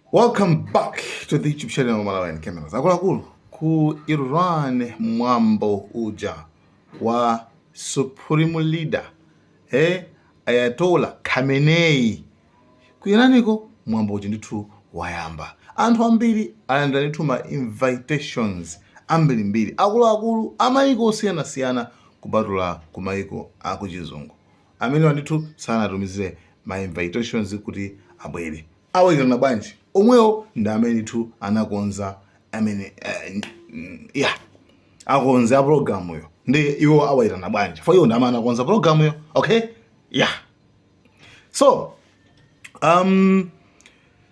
Welcome back to the YouTube channel Malawian Cameras. Akuluakulu, ku Iran mwambo uja wa Supreme Leader Ayatollah Khamenei, ku Iraniko mwambo uja ndithu wayamba. Anthu ambiri alandira ndithu ma invitations ambirimbiri, akuluakulu amayiko osiyanasiyana kupatula ku mayiko akuchizungu amenewa ndithu sanatumizire ma invitations kuti abwere. Awayitana bwanji? Omwewo ndi amene ndithu anakonza amene ya akonza programuyo, ndi iwo awayitana bwanji? For iwo ndi amene anakonza programuyo. Okay, yeah, so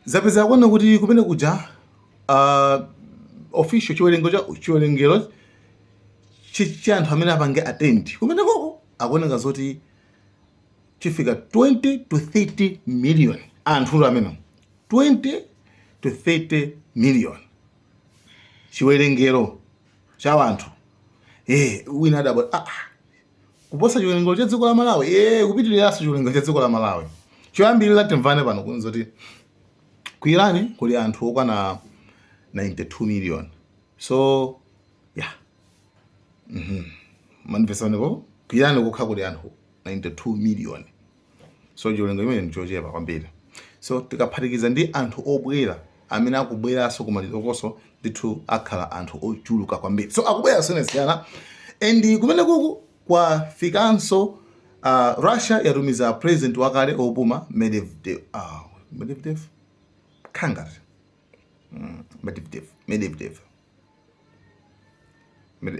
zapeza kuona kuti kumene kuja official chiwerengo cha chiwerengero cha anthu amene apange attend kumene koko akuoneka zoti chifika 20 to 30 million anthu amene, 20 to 30 million chiwerengero cha anthu. Wina adabwa, ah, ah, kuposa chiwerengero cha dziko la Malawi, kupitiriranso chiwerengero cha dziko la Malawi. Choyambirira timvane pano kunzoti ku Iran kuli anthu okwana 92 million. So yeah, manimvesanepo, ku Iran kokha kuli anthu 92 million, so chiwerengero imene ndichochepa kwambiri. So tikaphatikiza ndi anthu obwera amene akubweranso kumalizokonso, ndithu akhala anthu ochuluka kwambiri. So akubwera osiyanasiyana, and kumene kuku kwafikanso Russia yatumiza president wakale opuma Medvedev, Medvedev khangati Medvedev, Medvedev,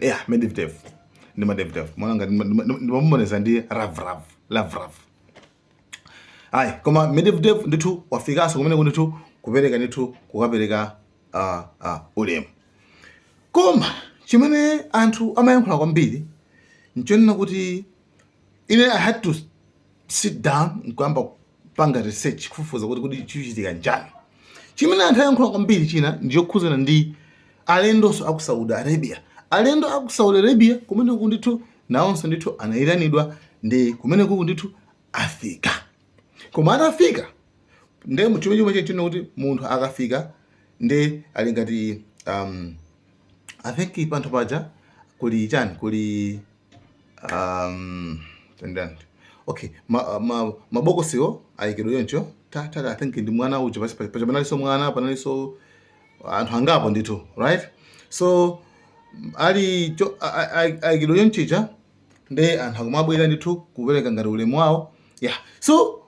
yeah, Medvedev ndi Medvedev, mona ngati ndimamumoneza ndi Ravrav, Lavrov. Ayi, koma Medvedev ndithu wafikanso kumene ndithu kupereka ndithu kukapereka ulemu. Koma chimene anthu amayankhula kwambiri nchonena kuti ine I had to sit down nkuyamba kupanga research, kufufuza kuti chichitika njani. Chimene anthu ayankhula kwambiri china ndichokhuzana ndi alendonso aku Saudi Arabia. Alendo aku Saudi Arabia kumene ku ndithu nawonso ndithu anayitanidwa, ndi kumene kuku ndithu afika. Koma atafika, nde chimene chomwe chino kuti munthu akafika nde ali ngati I think panthu paja kuli chani, kuli tendani, okay, mabokosiwo ayikidwa yoncho ta ta. I think ndi mwana uja pasi paja, panalinso mwana, panalinso anthu angapo ndithu, right? So ali ayikidwa yonchija, nde anthu akumabwera ndithu kupereka ngati ulemu wawo, yeah. So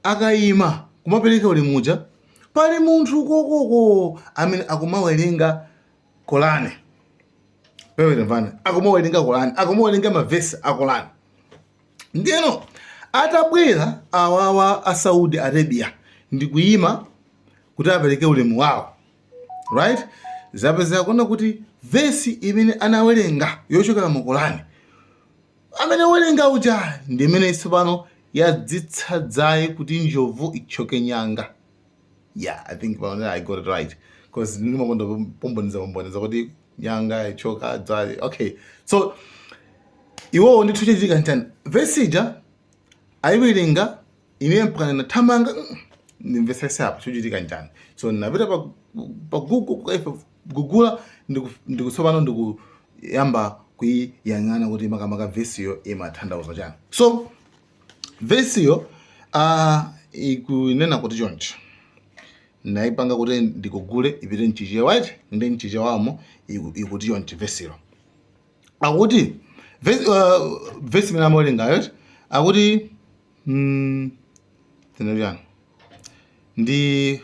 akayima kumapereka ulemu uja, pali munthu kokoko amene akumawerenga Korani pewe mvana, akumawerenga Korani, akumawerenga mavesi a Korani. Ndiyeno atabwera awawa a Saudi Arabia ndikuyima kuti apereke ulemu wawo, right, zapezeka kuona kuti vesi imene anawerenga yochokera mu Korani, amene werenga uja, ndi imene tsopano yadzitsa dzaye kuti njovu ichoke nyanga. Yeah, I think pano I got it right, because ndimakonda pomboneza pomboneza kuti nyanga ichoka dzaye. Okay, so iwowo ndithu chachitika nchani? Vesi ija ayiwerenga, ine mpaka nathamanga ndimvesese apa chochitika nchani. So napita pa Google kukaifa gugula, ndikutsopano ndikuyamba kuyiyang'ana kuti makamaka vesiyo imatanthauza chani. So vesiyo ikunena kuti chonchi, ndayipanga kuti ndikugule ipite mchichewa, right? Ndi mchichewamo ikuti chonchi vesilo, akuti vesi imene amawerengayo akuti tinachani ndi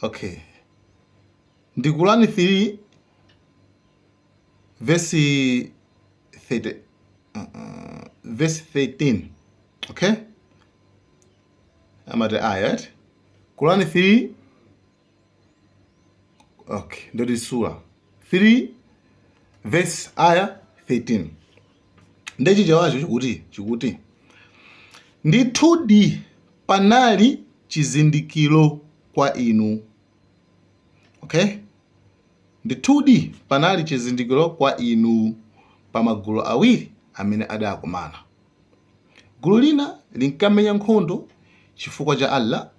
okay, ndi Kurani 3 verse 30, verse 13. Okay, amati aya, right? Kurani 3, okay, ndoti sura 3 verse aya 13. Ndechichewacho chikuti, "Ndithudi panali chizindikiro kwa inu." Okay, "Ndithudi panali chizindikiro kwa inu pa magulu awiri amene adakumana. Gulu lina linkamenya nkhondo chifukwa cha Allah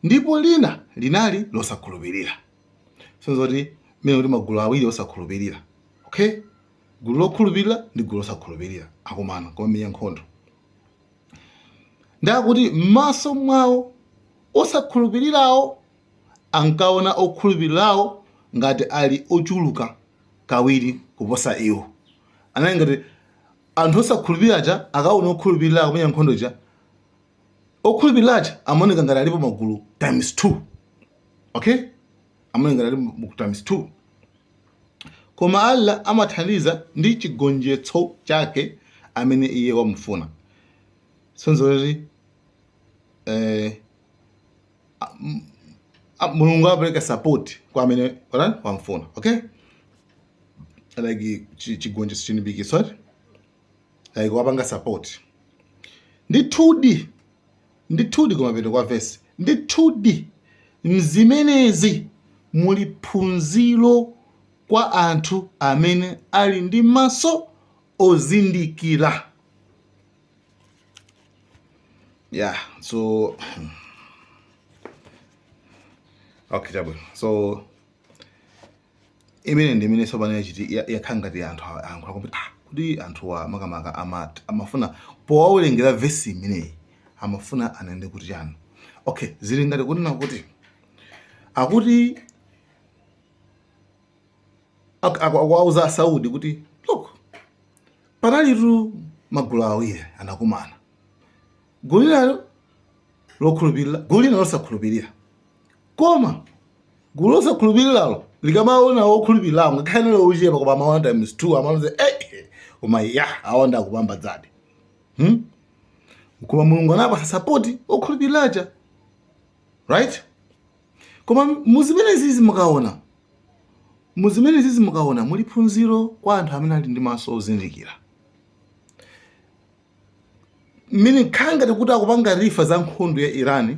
ndipo lina linali losakhulupirira. So zoti mmene kuti magulu awiri osakhulupirira, okay, gulu lokhulupirira ndi gulu losakhulupirira akumana kumamenya nkhondo. Ndakuti m'maso mwawo osakhulupirirawo ankaona okhulupirirawo ngati ali ochuluka kawiri kuposa iwo. Anali ngati anthu osakhulupirira aja akaona okhulupirira akumenya nkhondo ija, okhulupirira aja amaoneka ngati alipo magulu times 2, okay, amaoneka ngati alipo times 2. Koma Allah amathandiza ndi chigonjetso chake amene iye wamufuna. Sonzo kuti Mulungu apereka support kwa amene wamfuna, okay, like chigonjetso, chilimbikitso, like wapanga support. Ndithudi, ndithudi, kumapeto kwa vesi, ndithudi mzimenezi muli phunziro kwa anthu amene ali ndi maso ozindikira. Yeah, so okay, chabwino. So imene ndi imene tsopano yachiti yakhala ngati anthu ayankhula kuti kuti anthuwa makamaka amafuna powawerengera vesi imeneyi amafuna anene kuti chani? Okay, zili ngati kunena kuti akuti akuwauza Asaudi kuti look, panalitu magulu awiri anakumana, gulu lina lokhulupirira, gulu lina losakhulupirira. Koma gulu losakhulupiriralo likamaona wokhulupirirawo, ngakhale nalo ochepa, koma amaona times 2, amaona koma ya awa ndi akupambadzadi, Koma Mulungu anapasa support okhulupiriraja, right? Koma muzimenezi mukaona muli phunziro kwa anthu amene ali ndi maso ozindikira. Mmene khala ngati kuti akupanga refer za nkhondo ya Iran,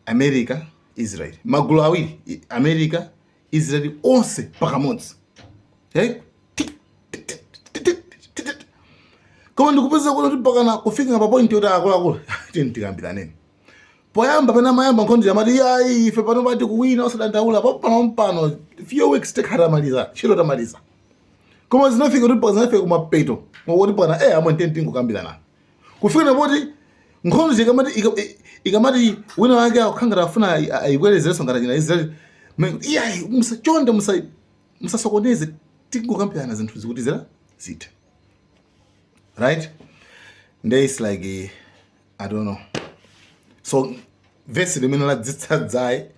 America, Israel, magulu awiri, America, Israel, onse pakamodzi, eh? Tik, tik, tik, tik, tik, tik, tik. Koma ndikupeza kuti pakana kufika pa point yoti akuluakulu, tiyeni tikambiraneni. Poyamba pene amayamba nkhondo amati yayi, ife pano pati kuwina, osadandaula, pano pano few weeks tikhala tamaliza ntchito, tamaliza. Koma zinafika kuti mpaka zinafika kumapeto kuti pana amwe tiyeni tingokambirana, kufika napoti nkhondo ikamati ikamati wina wake akukhangati afuna ayibwerezerenso ngati achina Israel, iyayi, musachonde, musasokoneze, tingokambirana zinthu zikuti zira zithe, right? Nde it's like I don't know. So vesi limene ladzitsa dzaye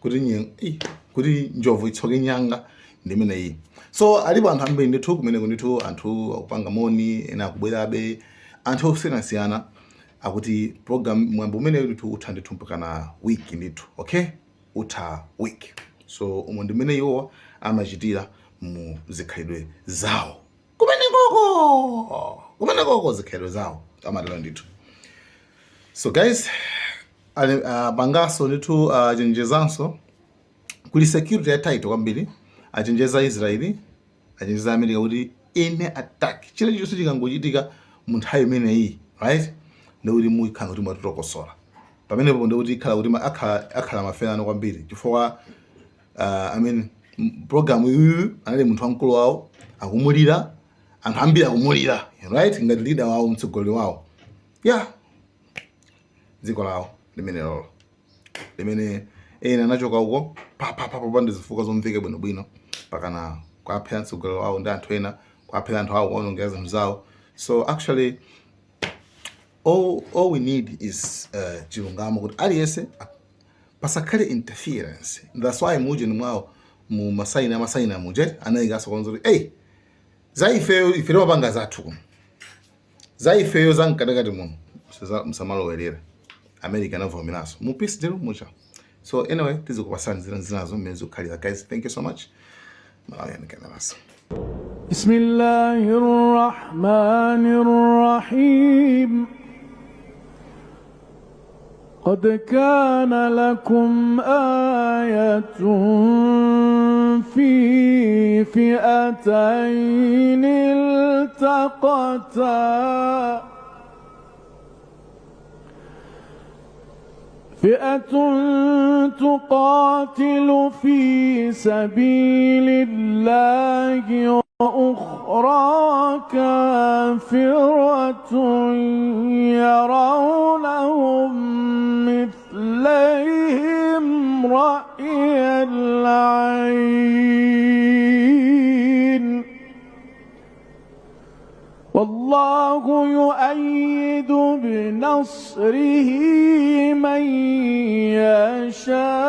kuti kuti njovu itsoke nyanga ndimene iyi. So alipo anthu ambiri ndithu kumeneko ndithu, anthu akupanga moni, ena akubwerabe, anthu osiyanasiyana akuti program mwambo umene ndithu utha ndithu mpakana week ndithu, okay, utha week. So umo ndimene iwowa amachitira mu zikhalidwe zawo kumenekoko, kumenekoko zikhalidwe zawo amatero ndithu. So guys, pangaso ndithu achenjezanso kuli security ya tight kwambiri. Achenjeza Israeli, achenjeza America kuti any attack, chilichonse chikangochitika mu nthawi imeneyi, right, ndikuti mukhala kuti mwatitokosola pamenepo, ndikuti ikhala kuti akhala maferano kwambiri chifukwa I mean, program iyi anali munthu wamkulu wawo akumulira, anthu ambiri akumulira, right, ngati leader wawo, mtsogoleri wawo, yeah, dziko lawo limene lolo limene ena anachoka uko papapapa popanda zifukwa zomveka bwinobwino, pakana kuaphera mtsogoleri wawo ndi anthu ena, kuaphera anthu awo, kuonongera zinthu zawo. So actually all we need is chilungamo, kuti aliyense pasakhale interference. That's why mujeni mwawo mu masaina amasaina muje anayikaso konza kuti hey, za ifeyo, ife timapanga zathu kuno, za ifeyo za mkatikati muno musamalowerera. America anavomeranso mu peace deal mucha. So anyway, tizikupasani zina zinazo mmene zikukhalira. Guys, thank you so much. Malawian Cameras. بسم الله الرحمن الرحيم. قد كان لكم آية في فئتين التقتا. فئة تقاتل في سبيل الله وأخرى كافرة يرونهم مثليهم رأي العين والله يؤيد بنصره من يشاء.